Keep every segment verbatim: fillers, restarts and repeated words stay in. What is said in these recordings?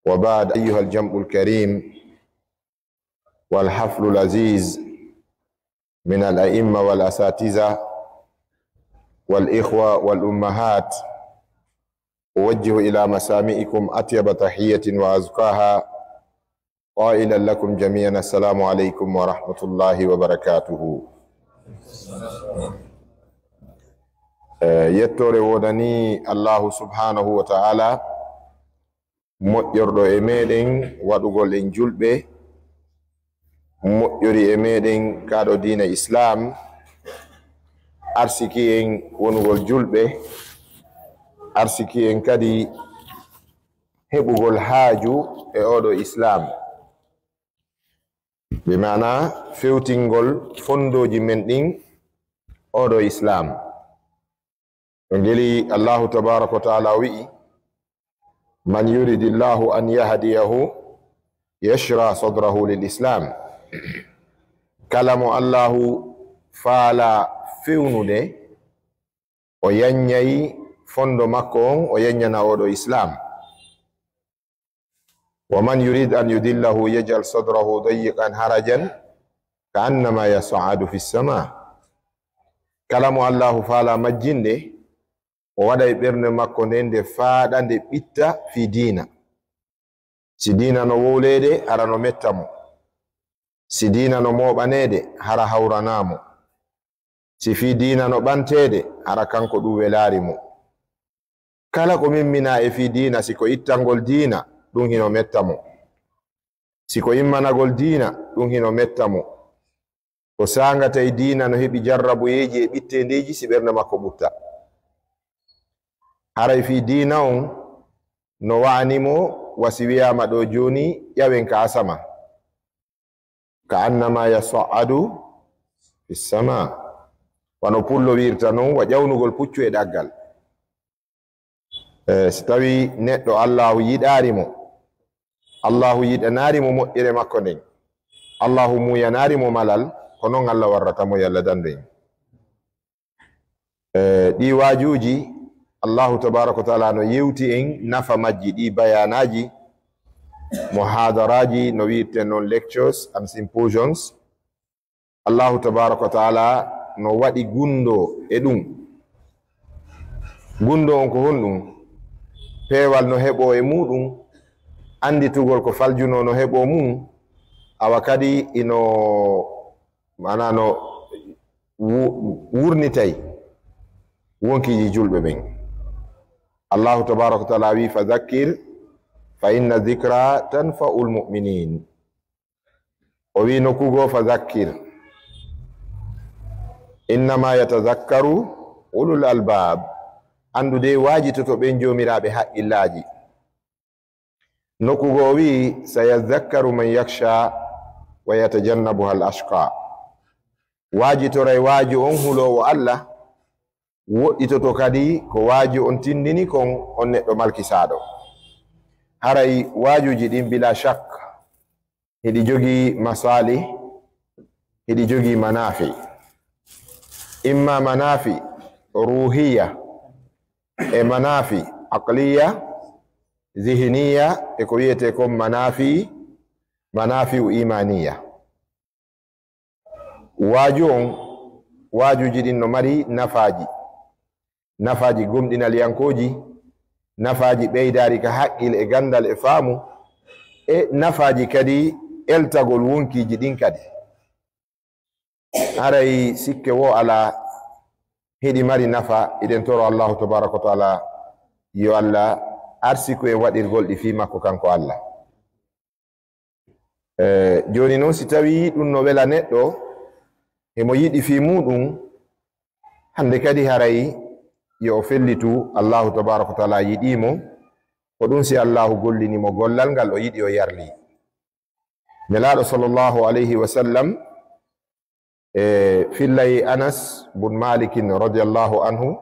وبعد، أيها الجمع الكريم والحفل العزيز من الأئمة والأساتذة والإخوة والأمهات، أوجه إلى مسامعكم أطيب تحية وأزكاها، قائلا لكم جميعا: السلام عليكم ورحمة الله وبركاته. Eh, yettoore woodanii Allaahu subhaanahu wa ta'aalaa, moƴƴorɗo e meɗen waɗugol en julɓe, moƴƴori e meɗen kaa ɗoo diina Islaam, arsiki en wonugol julɓe, arsiki en kadi heɓugol haaju e oo ɗoo Islaam. Bi maanaa fewtingol fonndooji men ɗin oo ɗoo Islaam. No ngeli Allaahu tabaaraka wa ta'aalaa wi'i: من يرد الله أن يهديه يشرح صدره للإسلام. Kala mo Allaahu faalaa fewnude, o yaññay fonndo makko on, o yaññana oo ɗoo Islaam. ومن يرد أن يضله يجعل صدره ضيقا حرجا كأنما يصعد في السماء. Kala mo Allaahu faalaa majjinde, o waɗay ɓernde makko nden nde faaɗa, nde ɓitta fii diina. Si diina no wowleede, hara no metta mo. Si diina no mooɓaneede, hara hawranaa mo. Si fii diina no ɓanteede, hara kanko ɗun welaali mo. Kala ko mimminaa e fii diina, si ko ittangol diina, ɗun hino metta mo. Si ko immanagol diina, ɗun hino metta mo. Ko saanga tawi diina no heɓi jarraboyeeji e ɓitteendeeji, si ɓernde makko ɓutta. Haray fii diina on no wa'ani mo, wa si wi'aama ɗoo jooni, ƴawen ka asama. كأنما يصعد في السماء. Wano pullo wi'irta non, wa ƴawnugol puccu e ɗaggal. Eh, si tawii neɗɗo Allaahu yiɗaali mo, Allaahu yiɗanaali mo moƴƴere makko nden, Allaahu muuyanaali mo malal, ko non Alla warrata mo, yo Alla dandu en. Eh, ɗii waajuuji, Allaahu tabaaraka wa ta'aalaa no yewti en nafa majji, ɗii bayaanaaji, muhaadaraaji, no wi'irten non lectures and symposiums. Allaahu tabaaraka wa ta'aalaa no waɗi gunndoo e ɗun. Gunndoo on ko honɗun? Peewal no heɓoo e muuɗun, annditugol ko faljunoo no heɓoo mun, awa kadi ino, maanaa no wu-, wurnitay wonkiiji julɓe ɓen. Allaahu tabaaraka wa ta'aalaa wi'i: فذكر فإن الذكرى تنفع المؤمنين. O wi'i nokku goo: فذكر إنما يتذكر أولو الألباب. Anndu dey waajitoto ɓen joomiraaɓe haqqillaaji. Nokku goo o wi'i: سيذكر من يخشى ويتجنبها الأشقى. Waajitoray waaju on huloowo Alla, woɗɗitoto kadi ko waaju on tinndini kon, on neɗɗo malkisaaɗo. Haray waajuuji ɗin bilaa shak hiɗi jogii masaalih, hiɗi jogii manaafi. Imma manaafi ruuhiyya e manaafi aqliyya, zihiniya, e ko wi'etee kon manaafi, manaafi'u imaaniyya. Waaju on, waajuuji ɗin no mari nafaaji. Nafaaji gomɗinaliyankooji, nafaaji ɓeydaari ka haqqil e ganndal e faamu, e nafaaji kadi eltagol wonkiiji ɗin kadi. Haray sikke woo alaa, hiɗi mari nafa, hiɗen toro Allaahu tabaaraka wa ta'aalaa yo Alla arsiku en waɗirgol ɗi fii makko kanko Alla. Eh, jooni non, si tawii ɗun no wela neɗɗo, himo yiɗi fii muuɗun, hande kadi haray yo o fellitu Allaahu tabaaraka wa ta'aalaa yiɗii mo, ko ɗun si Allaahu gollini mo gollal ngal o yiɗi o yarlii. Nelaaɗo sallallahu alayhi wa sallam, e fillay Anas bun Maalikin radiyallaahu anhu,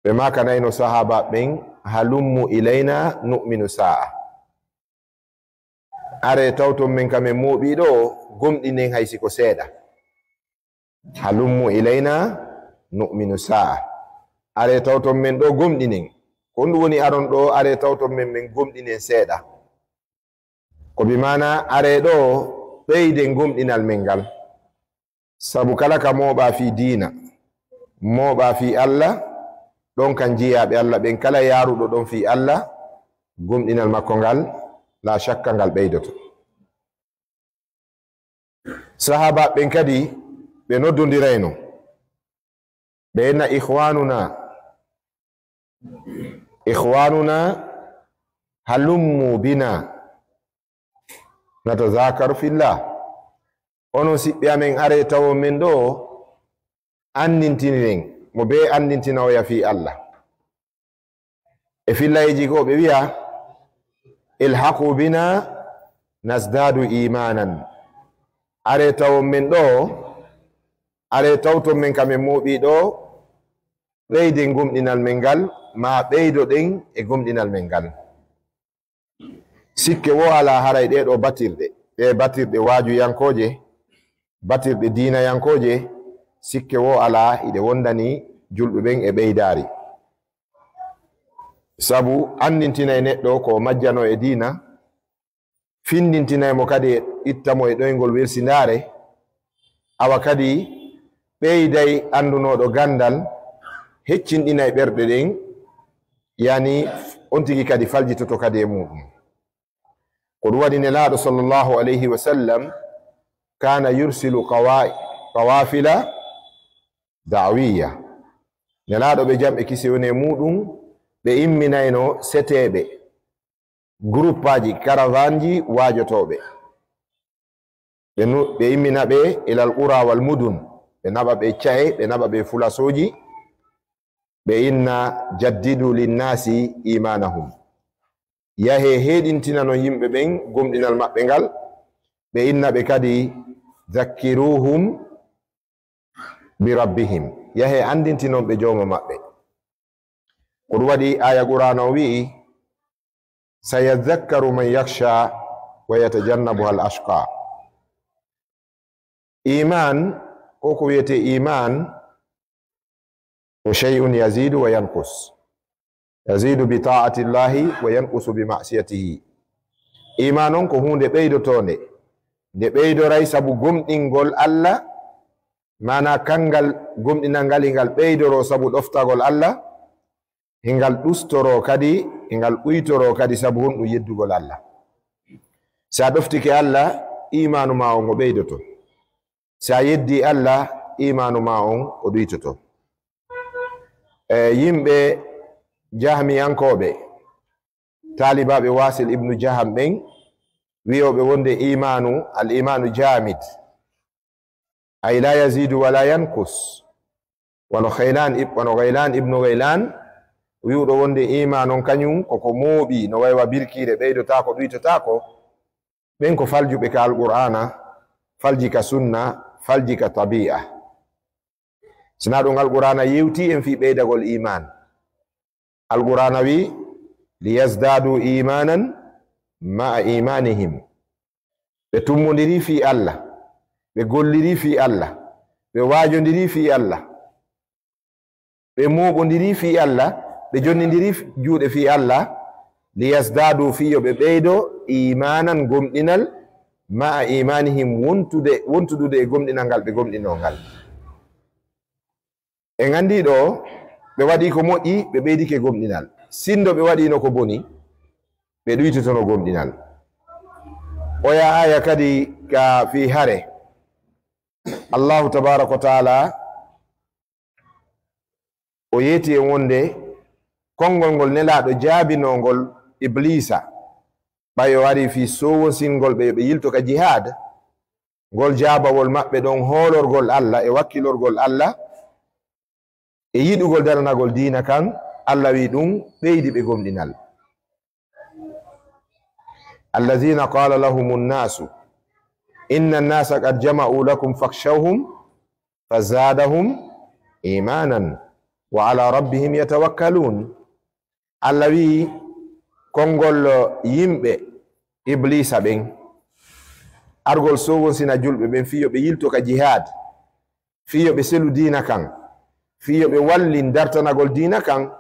ɓe maakanayno sahaaba ɓen: هلموا إلينا نؤمن ساعة. Aree tawton men ka men mooɓii ɗoo, gomɗinen hay si ko seeɗa. هلموا إلينا نؤمن ساعة. Aree tawton men ɗoo, gomɗinen. Ko honɗun woni aron ɗoo, aree tawton men, men gomɗinen seeɗa? Ko bi maanaa aree ɗoo ɓeyden gomɗinal men ngal. Sabu kala ka mooɓaa fii diina, mooɓaa fii Alla, ɗon kan jiyaaɓe Alla ɓen, kala yaaruɗo ɗon fii Alla, gomɗinal makko ngal, laa shakka ngal ɓeydoto. Sahaabaaɓe ɓen kadi, ɓe noddondirayno. Ɓe inna, "Ikhwanuna, ikhwanuna, halummu bina natazakaru fillah." Onon siɓɓe amen, aree tawon men ɗoo, anndintinen mo bee anndintinoya fii Alla. E fillayeeji goo ɓe wi'a, "Ilhaqu bina nasdadu imanan." Aree tawon men ɗoo, aree tawton men ka men mooɓii ɗoo, ɓeyden gomɗinal men ngal, maa ɓeydoɗen e gomɗinal men ngal. Sikke woo alaa haray ɗee ɗoo batirɗe, ɗee batirɗe waajuyankooje, batirɗe diinayankooje, sikke woo alaa hiɗe wondani julɓe ɓen e ɓeydaari. Sabu anndintinay neɗɗo ko majjanoo e diina, findintinay mo kadi e itta mo e ɗoyngol welsindaare, awa kadi ɓeyday anndunooɗo ganndal, heccinɗinay ɓerɗe ɗen, yani on tigi kadi faljitoto kadi e muuɗum. Ko ɗum waɗi Nelaaɗo sallallahu alayhi wa sallam kana yursilu qawa-, qawafila da'wiyya. Nelaaɗo ɓe jam e kisiyee woni e muuɗum, ɓe imminayno seteeɓe, gruppaaji, karawaanji waajotooɓe. Ɓe nu-, ɓe immina ɓe ilal qura wal mudun, ɓe naɓa ɓe ca'e, ɓe naɓa ɓe fulasooji, ɓe inna, "Jaddidu linnaasi imaanahum." Yahee heɗintinanon yimɓe ɓen gomɗinal maɓɓe ngal, ɓe inna ɓe kadi, "Zakkiruhum bi rabbihim." Yahee anndintinon ɓe Joomi maɓɓe. Ko ɗum waɗi aaya Qur'aana on wi'i, "Sayadhakkaru man yakhsha wa yatajannabuha al-ashqa." Iman, ko ko wi'etee iman, ko shay'un yazidu wa yanqus. Yazidu bi ta'ati Llahi wa yanqusu bi ma'siyatihi. Iman on ko huunde ɓeydotoonde. Nde ɓeydoray sabu gomɗingol Alla, maanaa kangal gomɗinal ngal, hingal ɓeydoroo sabu ɗoftagol Alla, hingal ɗustoroo kadi, hingal ɓuytoroo kadi sabu honɗun? Yeddugol Alla. Si a ɗoftike Alla, imaanu maa on o ɓeydoto. Si a yeddii Alla, imaanu maa on o ɗuytoto. E yimɓe jahmiyankooɓe, taalibaaɓe Wasil ibnu Jaham ɓen, wi'ooɓe wonde imaanu, al imaanu jamid, ay la yazidu wa la yanqus. Wano Ghaylan ib-, wano Ghaylan ibnu Ghaylan wi'uɗo wonde iman on kañun ko ko mooɓi, no way wa birkiire, ɓeydotaako, ɗuytotaako. Ɓen ko faljuɓe ka Alqur'aana, falji ka sunna, falji ka tabi'a. Sinaa ɗun, Alqur'aana yewtii en fii ɓeydagol iman. Alqur'aana wi'i, "Liyazdadu imanan ma'a imanihim." Ɓe tummondirii fii Alla, ɓe gollirii fii Alla, ɓe waajondirii fii Alla, ɓe mooɓondirii fii Alla, ɓe jonnindirii f-, juuɗe fii Alla, "liyazdadu", fii yo ɓe ɓeydo, "imanan", gomɗinal, "ma'a imanihim", wontude, wontudude e gomɗinal ngal ɓe gomɗinoo ngal. En anndii ɗoo, ɓe waɗii ko moƴƴi, ɓe ɓeydike gomɗinal. Sinndo ɓe waɗiino ko boni, ɓe ɗuytotono gomɗinal. Oya aaya kadi ka fii hare. Allahu tabaaraka wa taala, o yeeti en wonde konngol ngol Nelaaɗo jaabinoo ngol Ibliisa, ɓay o arii fii soowonsingol ɓe yo ɓe yilto ka jihaad, ngol jaabawol maɓɓe ɗon, hoolorgol Alla e wakkilorgol Alla e yiɗugol daranagol diina kan, Alla wi'i ɗun ɓeydi ɓe gomɗinal. "Allazina qala lahumun nasu inna an-nasa qad jama'u lakum fakhshawhum fazadahum imanan wa ala rabbihim yatawakkalun." Alla wi'i, konngol yimɓe Ibliisa ɓen, argol soowonsina julɓe ɓen fii yo ɓe yilto ka jihaad, fii yo ɓe selu diina kan, fii yo ɓe wallin dartanagol diina kan,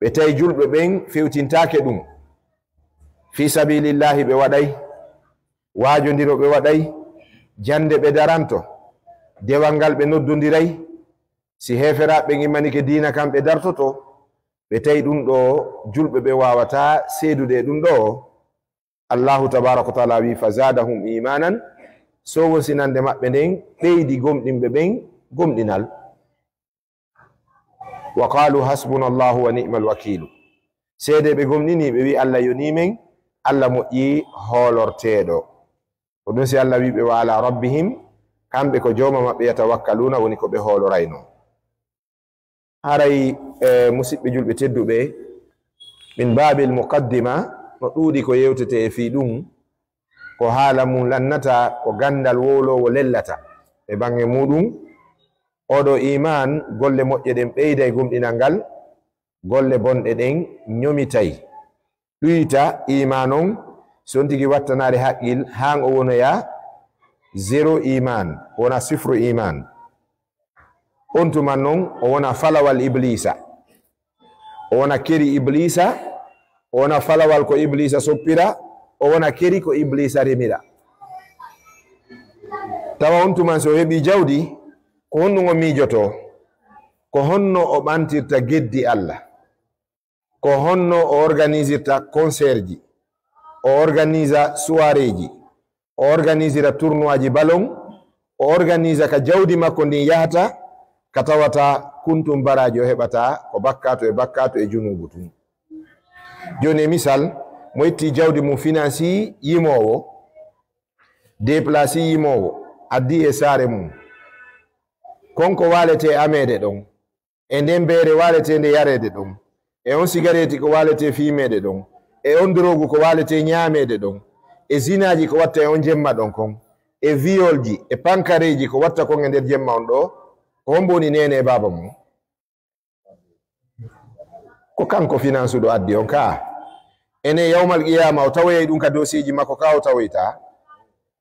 Ɓe tawi julɓe ɓen fewtintaake ɗum. Fii sabiilillaahi ɓe waɗay, waajondiro ɓe waɗay, jannde ɓe daranto, dewal ngal ɓe noddondiray. Si heeferaaɓe ɓen immanike diina kan ɓe dartoto, ɓe tawi ɗum ɗoo julɓe ɓen waawataa seedude e ɗum ɗoo. Allaahu tabaaraka wa taala wi'i, "Fa zaadahum iimaanan", sowonsinande maɓɓe nden ɓeydi gomɗinɓe ɓen gomɗinal. "Wa qaalu hasbunallaahu wa ni'mal wakiilu." Seedee ɓe gomɗini, ɓe wi'i, "Allah yonii men, Allah moƴƴi hoolorteeɗo." Ko ɗum si Allah wi'i ɓe, "Wa alaa rabbihim", kamɓe ko Jooma maɓɓe, "yatawakkaluuna", woni ko ɓe hooloraynoo. Haray, e, musiɓɓe julɓe tedduɓe, min baabil muqaddima, no ɗuuɗi ko yewtetee e fii ɗum, ko haala mum lannata ko ganndal wowloowo lellata e baŋŋe muuɗum. Oo ɗoo iimaan, golle moƴƴe ɗen ɓeyday gomɗinal ngal, golle bonɗe ɗen ñomitay. Ɗuyta iimaan on, si on tigi wattanaade haqqil, haa o wonoya zéro iimaan, wona sifru iimaan. On tuma non, o wona falawal Ibliisa. O wona keri Ibliisa, o wona falawal ko Ibliisa soppira, o wona keri ko Ibliisa remira. Tawa on tuman, si o heɓii jawdi, ko honɗum o miijotoo? Ko honno o ɓantirta geddi Alla? Ko honno o organisirta concert ji, o organisa soirée ji, o organisira tournoi ji ballon, o organisa ka jawdi makko ndin yahata, ka tawata kuntum baraaji o heɓata ko bakkaatu e bakkaatu e junuubu tun. Jooni e misal, mo itti jawdi mum finansi yimoowo, deplasi yimoowo, addi e saare mum. Kon ko waaletee ameede ɗon. E nden beere waaleteende yareede ɗon, e on sigareeti ko waaletee fiimeede ɗon, e on drogu ko waaletee ñaameede ɗon, e zinaaji ko watta e on jemma ɗon kon, e viyolji, e pankareeji ko watta kon e nder jemma on ɗoo, ko hombo woni neene e baaba mum? Ko kanko finansuɗo addi on kaa. Enen yawmal qiyaama o tawoyay ɗum ka dosiyeeji makko kaa o tawoytaa?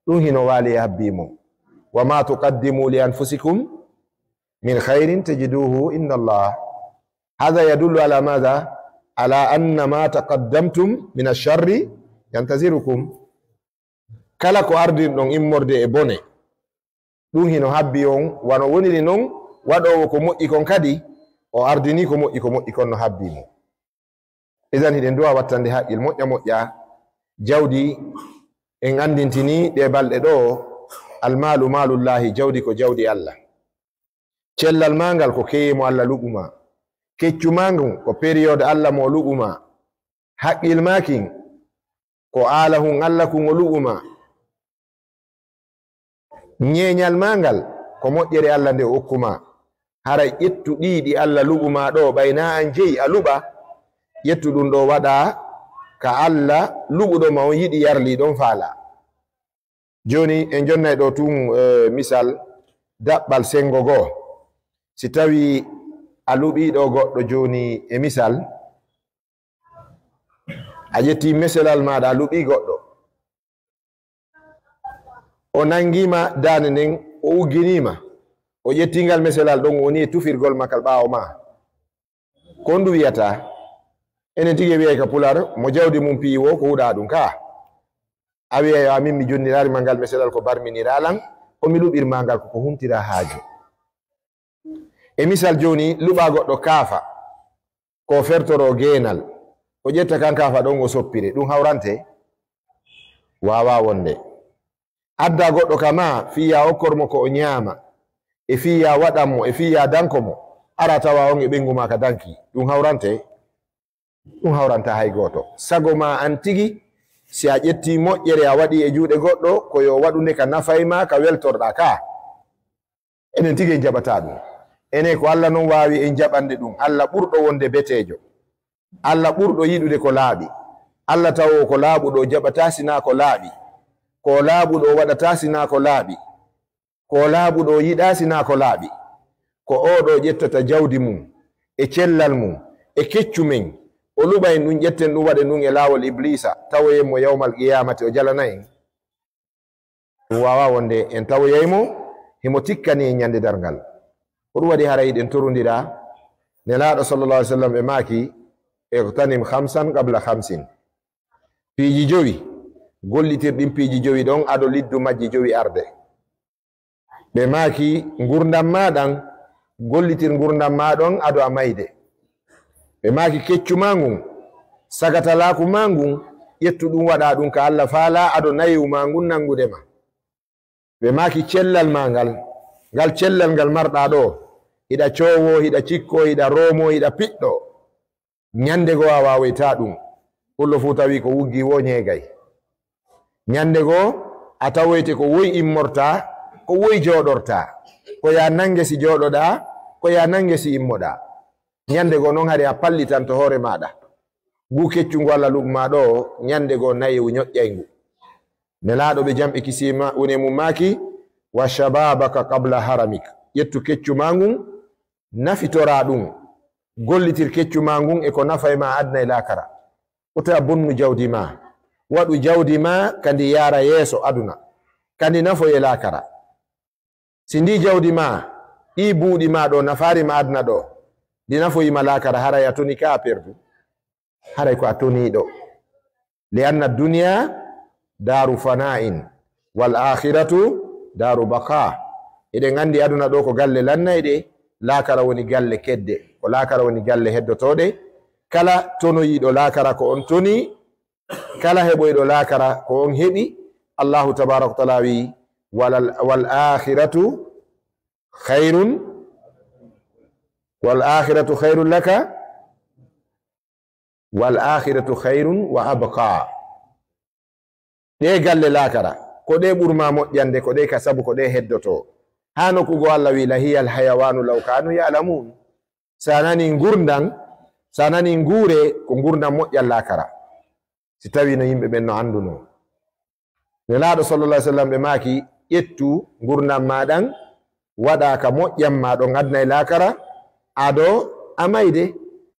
Ɗum hino waali e habbii mo. "Wa ma tuqaddimu li anfusikum min khairin tajiduhu inda Allah." Hadha yadullu ala madha? Ala anna ma taqaddamtum min asharri yantazirukum. Kala ko ardinɗon immorde e bone, ɗum hino habbii on, wano woniri non, waɗoowo ko moƴƴi kon kadi, o ardinii ko moƴƴi, ko moƴƴi kon no habbii mo. Idan hiɗen duwa wattande haqqil moƴƴa moƴƴa. Jawdi, en anndintini ɗee balɗe ɗoo, almaalu maalullaahi, jawdi ko jawdi Alla. Cellal maa ngal ko keye mo Alla luɓu maa. Keccu maa ngun ko période Alla mo o luɓu maa. Haqqil maa kin ko aalahun Alla kun o luɓu maa. Ñeeñal maa ngal ko moƴƴere Alla nde o okku maa. Haray ƴettu ɗii ɗi Alla luɓu maa ɗoo, ɓay naa an jeyi a luɓa, ƴettu ɗum ɗoo waɗaa ka Alla luɓuɗo ma on yiɗi, yarlii ɗon faalaa. Jooni, en jonnay ɗoo tun, eh, misal daɓɓal senngo goo. Si tawii a luɓii ɗoo goɗɗo jooni, e misal, a ƴettii meselal maaɗa, a luɓii goɗɗo. O nanngiima daande nden, o ugginiima. O ƴettii ngal meselal ɗon, o woni e tufirgol makal ɓaawo maa. Ko honɗum wi'ataa? Enen tigi e wi'ay ka Pulaar, mo jawdi mum piyi woo ko huɗaa ɗum kaa. A wi'ay, "Yo, amin mi jonniraali ma ngal meselal, ko barminiraa lan, ko mi luɓir ma ngal ko ko huntiraa haaju." E misal jooni, luɓaa goɗɗo kaafa, ko fertoroo geenal, o ƴetta kan kaafa ɗon o soppire, ɗum hawrante? Waawaa wonde. Addaa goɗɗo ka maa, fii yaa okkor mo ko o ñaama, e fii yaa waɗan mo, e fii yaa danko mo, ara tawa on e ɓeyngu maa ka danki, ɗum hawrante? Ɗum hawrantaa hay gooto. Sago maa an tigi, si a ƴettii moƴƴere a waɗii e juuɗe goɗɗo, ko yo waɗu nde ka nafay maa, ka weltorɗaa kaa. Enen tigi en jaɓataa ɗum. Enen ko Alla non waawi en jaɓande ɗum. Alla ɓurɗo wonde beteejo. Alla ɓurɗo yiɗude ko laaɓi. Alla tawo ko laaɓuɗo jaɓataa sinaa ko laaɓi. Ko laaɓuɗo waɗataa sinaa ko laaɓi. Ko laaɓuɗo yiɗaa sinaa ko laaɓi. Ko oo ɗoo ƴettata jawdi mum, e cellal mum, e keccu men. O luɓa en ɗum, ƴetten ɗum, waɗen ɗum e laawol Ibliisa, tawoyen mo yawmal qiyaamati, o jalana en. Ɗum waawaa wonde en tawoyay mo, himo tikkani en ñande darngal. Ko ɗum waɗi haray hiɗen torondira. Nelaaɗo sallallahu alaihi wasallam ɓe maaki, "Ightanim khamsan qabla khamsin." Piiji jowi, gollitir ɗin piiji jowi ɗon ado liddu majji jowi arde. Ɓe maaki, "Ngurndan maa ɗan, gollitir ngurndan maa ɗon ado a mayde." Ɓe maaki, "Keccu maa ngun, sagatalaaku maa ngun, ƴettu ɗun waɗaa ɗun ka Alla faalaa ado nayewu maa ngun nanngude ma." Ɓe maaki, "Cellal maa ngal, ngal cellal ngal marɗaa ɗoo, hiɗa coowoo, hiɗa cikkoo, hiɗa roomoo, hiɗa piɗɗoo." Ñande goo a waawoytaa ɗun. Pullo fuu tawi ko wuggi woo ñeegay. Ñande goo a tawoyte ko woy immortaa, ko woy jooɗortaa, ko yaa nannge si jooɗoɗaa, ko yaa nannge si immoɗaa. Ñande goo non hari a pallitanto hoore maaɗa. Ngu keccu ngu Alla luɓu maa ɗoo, ñande goo nayewu ñoƴƴay ngu. Nelaaɗo ɓe jam e kisiima woni e mum maaki, "Wa shababaka qabla haramik." Ƴettu keccu maa ngun, nafitoraa ɗun. Gollitir keccu maa ngun e ko nafay maa aduna e laakara. Wota bonnu jawdi maa. Waɗu jawdi maa ka ndi yaara yeeso aduna, ka ndi nafoy e laakara. Si ndii jawdi maa, ɗii buuɗi maa ɗoo nafaali ma aduna ɗoo, ndi nafoyi ma laakara, haray a toni ka a perdu. Haray ko a toniiɗo. "Li anna dunya daaru fana'in, wal akhiratu daaru baqa." Eɗen anndi aduna ɗoo ko galle lannayɗe, laakara woni galle kedde. Ko laakara woni galle heddotooɗe. Kala tonoyiiɗo laakara ko on tonii, kala heɓoyɗo laakara ko on heɓi. Allahu tabaaraka wa ta'ala wi, "Walal, wal akhiratu khayrun, wal akhiratu khayrun laka, wal akhiratu khayrun wa abqa." Ɗee galle laakara, ko ɗee ɓuri maa moƴƴande, ko ɗee ka sabu ko ɗee heddotoo. Haa nokku goo Alla wi, "Lahiyal hayawanu law kanu ya'lamun." Sa nani ngurndan, sa nani nguure, ko ngurndan moƴƴan laakara. Si tawii no yimɓe ɓen no anndunoo. Nelaaɗo sallallahu alaihi wasallam ɓe maaki, "Ƴettu ngurndan maa ɗan, waɗaa ka moƴƴan maa ɗon aduna e laakara, ado a mayde."